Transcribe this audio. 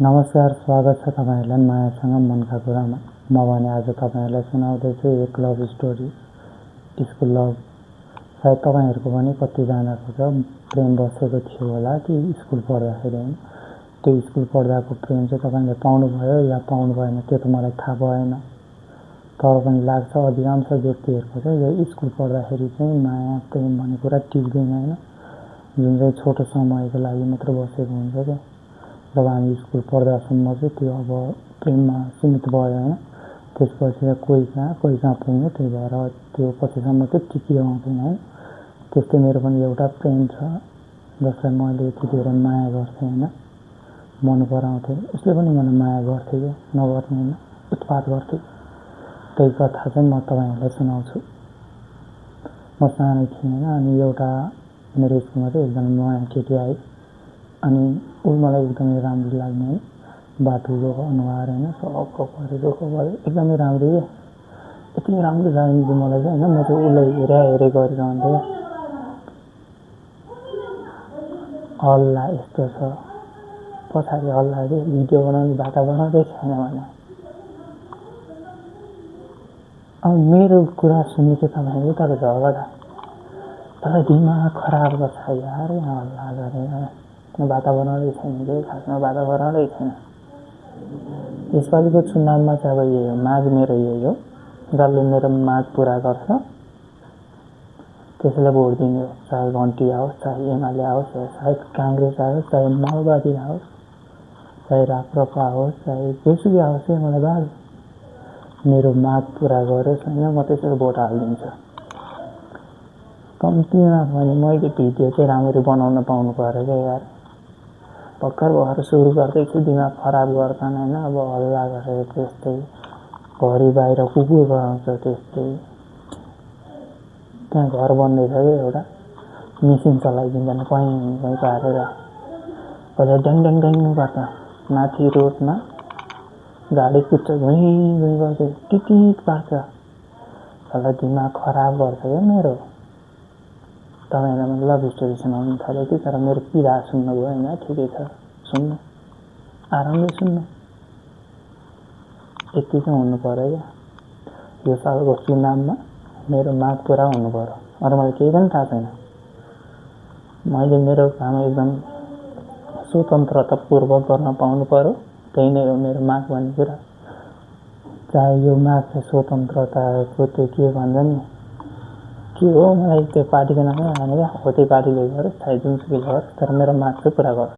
नमस्कार, स्वागत छ तपाईहरुलाई मायासँग मनका कुरामा। म भने आज तपाईहरुलाई सुनाउँदैछु एक लभ स्टोरी, स्कुल लभ। सायद तपाईहरुको पनि कतिजनाको त प्रेम बसेको थियो होला कि स्कुल पढ्दाखेरि हैन। त्यो स्कुल पढ्दाको प्रेम चाहिँ तपाईले पाउनु भयो या पाउनु भएन त्यो त मलाई थाहा भएन। तर पनि लाग्छ अधिकांश व्यक्तिहरुको चाहिँ यो स्कुल पढ्दाखेरि चाहिँ माया प्रेम भन्ने कुरा टिक्दैन हैन। जुन चाहिँ छोटो समयको लागि मात्र बसेको हुन्छ के। जब हामी स्कुल पढ्दासम्म चाहिँ त्यो अब प्रेममा सीमित भयो हैन। त्यसपछि कोही कहाँ पुग्यो, त्यही भएर त्यो पछिसम्म चाहिँ टिकिरहँदैन हैन। त्यस्तै मेरो पनि एउटा प्रेम छ जसलाई मैले यति धेरै माया गर्थेँ हैन, मन पराउँथे। उसले पनि मलाई माया गर्थे के, नगर्ने हैन, उत्पात गर्थे। त्यही कथा चाहिँ म तपाईहरुलाई सुनाउँछु। म सानो थिएँ हैन, अनि एउटा मेरो स्कुलमा चाहिँ एकजना नयाँ केटी आए। अनि ऊ मलाई एकदमै राम्रो लाग्ने है, बाटुलो अनुहार हैन, सबको परेको एकदमै राम्रो के। यति राम्रो लाग्ने मलाई चाहिँ हैन, म चाहिँ उसलाई हेरे गरिरहन्थे। हल्ला यस्तो छ, पछाडि हल्ला के भिडियो बनाउने बाटा बनाउँदै छैन भने। अब मेरो कुरा सुन्नु चाहिँ तपाईहरु तर झगडा, तर दिमाग खराब गर्छ यार हल्ला गरेर। बाटा बनाउँदै छैन के, खासमा बाटा बनाउँदै छैन। यसपालिको चुनावमा चाहिँ अब यही हो, माग मेरो यही हो, जसले मेरो माग पूरा गर्छ त्यसैलाई भोट दिने हो। चाहे घन्टी आओस्, चाहे एमाले आओस्, चाहे कांग्रेस आओस्, चाहे माओवादी आओस्, चाहे राप्रपा आओस्, चाहे जेसुकै आओस्, मलाई बाल मेरो माग पूरा गरोस् हैन, म त्यसैलाई भोट हालिदिन्छु। कम्तीमा भने मैले भिडियो चाहिँ राम्ररी बनाउन पाउनु पर्यो क्या यार। भर्खर सुरु गर्दैछु, दिमाग खराब गर्दैन हैन। अब हल्ला गरेर त्यस्तै घरि बाहिर कुकुर कराउँछ त्यस्तै। त्यहाँ घर बन्दैछ के एउटा, मिसिन चलाइदिन्छन् कहीँ पारेर, कहिले ड्याङ ड्याङ ड्याङ गर्छ माथि रोडमा, गाडी कुद्छ घुइँ गर्दै टिटिट पार्छ। साला दिमाग खराब गर्छ क्या मेरो। तपाईहरुलाई मैले लभ स्टोरी सुनाउनु थाले कि, तर मेरो पीडा सुन्नुभयो हैन, ठिकै छ, सुन्नु, आरामले सुन्नु। यति चाहिँ हुनु पर्यो क्या। यो सालको चुनावमा मेरो माग पुरा हुनु पर्यो, अरू मलाई केही पनि थाहा छैन। मैले मेरो काम एकदम स्वतन्त्रतापूर्वक गर्न पाउनु पर्यो, त्यही नै हो मेरो माग भन्ने कुरा। चाहे यो माग चाहिँ स्वतन्त्रताको त्यो के भन्छ नि, के हो मलाई त्यो पार्टीको नामै आएन क्या, हो त्यही पार्टीले गरोस्, चाहे जुनसुकै गरोस्, तर मेरो माग चाहिँ पुरा गरोस्।